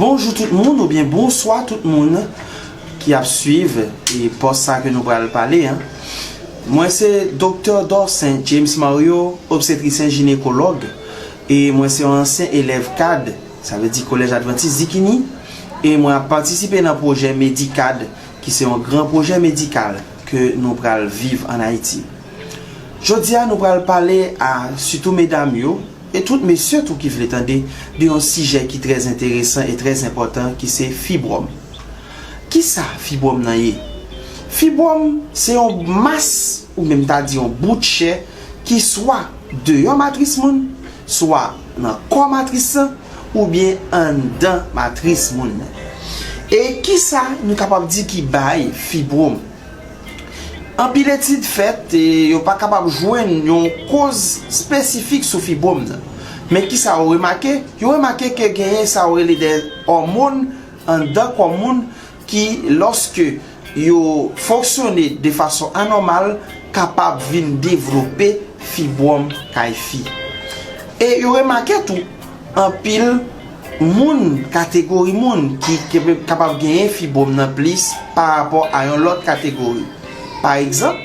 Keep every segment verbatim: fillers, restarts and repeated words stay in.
Bonjou tout moun oubyen bonswa tout moun ki ap swiv e pòs sa ke nou pral pale an. Mwen se Doktè Dorcin James Mario, obstetrisyen jinekològ, e mwen se yon ansyen elèv kad, sa vle di Kolèj Advantis Dikini, e mwen ap patisipe nan pwojè Medikad, ki se yon gran pwojè medikal ke nou pral viv ann Ayiti. Jodi a, nou pral pale a sitou medam yo, e tout mesye tou ki vle tande, de yon sijè ki trè enteresan e trè enpòtan, ki se fibwòm. Kisa fibwòm nan ye? Fibwòm se yon mas, ou menm ta di yon bout chè, ki swa deyò matris moun, swa nan kò matris lan, oubyen anndan matris moun nan. E kisa nou kapab di ki bay fibwòm? Anpil etid fèt, e yo pa kapab jwenn yon koz espesifik sou fibwòm nan. Men kisa yo remake? Yo remake ke genyen sa yo rele de òmòn anndan kò moun ki, lòske yo fonksyone de fason anòmal, kapab vin devlope fibwòm kay fi. E yo remake tou, anpil moun, kategori moun ki ke-, kapab genyen fibwòm nan plis pa rapò a yon lòt kategori. Pa egzanp,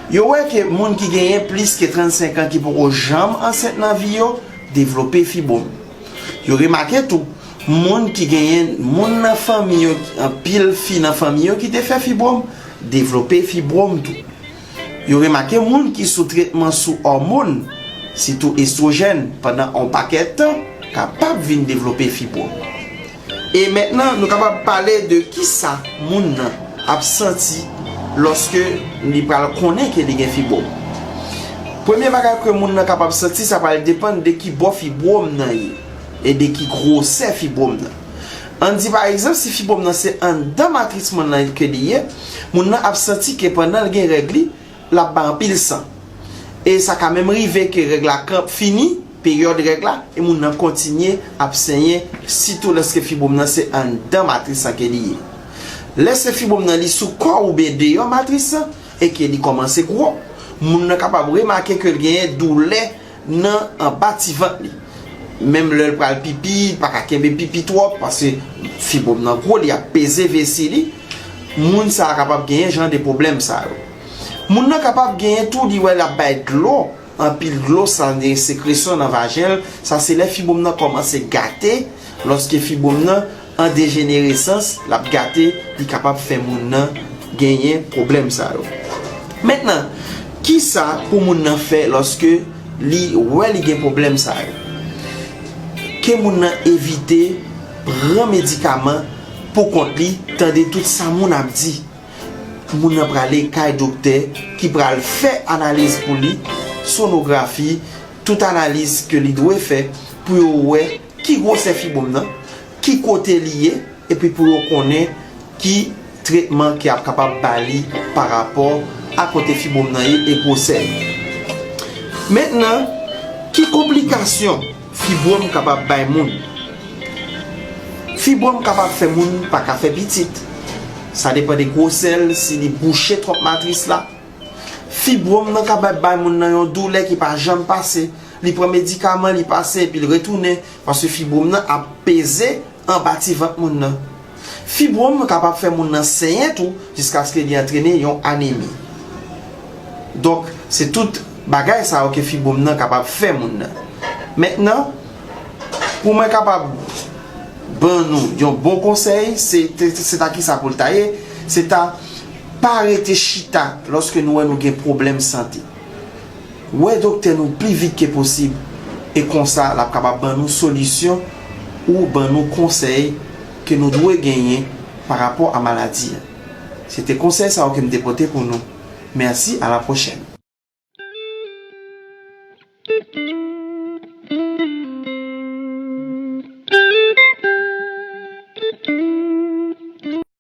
yo wè ke moun ki genyen plis ke trannsenk an ki poko janm ansent nan vi yo devlope fibwòm. Yo remake tou, moun ki genyen moun nan fanmi yo, anpil fi nan fanmi yo ki te fè fibwòm, devlope fibwòm tou. Yo remake moun ki sou tretman sou òmòn, sitou estwojèn, pandan yon pakèt tan, kapab vin devlope fibwòm. E mentnan, nou kapab pale de kisa moun nan ap santi lòske li pral konnen ke li gen fibwòm. Premye bagay ke moun nan kapab santi, sa pral depann de ki bò fibwòm nan ye e de ki gwosè fibwòm nan. Ann di pa egzanp, si fibwòm nan se anndan matris moun nan ke li ye, moun nan ap santi ke pandan l gen règ li, l ap bay anpil san. E sa ka menm rive ke règ la kan-, fini, peryòd règ la, e moun nan kontinye ap senyen, sitou lòske fibwòm nan se anndan matris lan ke li ye. Lè se fibwòm nan li sou kò oubyen deyò matris lan, e ke li kòmanse gwo, moun nan kapab remake ke l genyen doulè nan anba ti vant li. Menm lè l pral pipi, li pa ka kenbe pipi twòp, paske fibwòm nan gwo, li ap peze vesi li. Moun sa a kapab genyen jan de pwoblèm sa yo. Moun nan kapab genyen tou, li wè l ap bay dlo, anpil dlo, sa de sekresyon nan vajen l. Sa se lè fibwòm nan kòmanse gate, lòske fibwòm nan an dejeneresans, l ap gate, li kapab fè moun nan genyen pwoblèm sa yo. Mentnan, kisa pou moun nan fè lòske li wè li gen pwoblèm sa yo? Ke moun nan evite pran medikaman pou kont li, tande tout sa moun ap di. Moun nan prale kay doktè ki pral fè analiz pou li, sonografi, tout analiz ke li dwe fè pou yo wè ki gwosè fibwòm nan, ki kote li ye, epi pou yo konnen ki tretman ki ap kapab ba li pa rapò a kote fibwòm nan ye e gwosè l. Mentnan, ki konplikasyon fibwòm kapab bay moun? Fibwòm kapab fè moun pa ka fè pitit. Sa depann de gwosè l, si li bouche twòp matris la. Fibwòm nan kapab bay moun nan yon doulè ki pa janm pase. Li pran medikaman, li pase, epi l retounen, paske fibwòm nan ap peze anba ti vant moun nan. Fibwòm kapab fè moun nan senyen tou, jiskaske li antrene yon anemi. Donk, se tout bagay sa yo ke fibwòm nan kapab fè moun nan. Mentnan, pou mwen kapab ban nou yon bon konsèy, se, se, se ta kisa pou l ta ye, se ta pa rete chita lòske nou wè nou gen pwoblèm sante. Wè doktè nou pli vit ke posib, e konsa l ap kapab ban nou solisyon ou ban nou konsèy ke nou dwe genyen pa rapò a maladi a. Se te konsèy sa yo ke m te pote pou nou. Mèsi, a la pwochèn.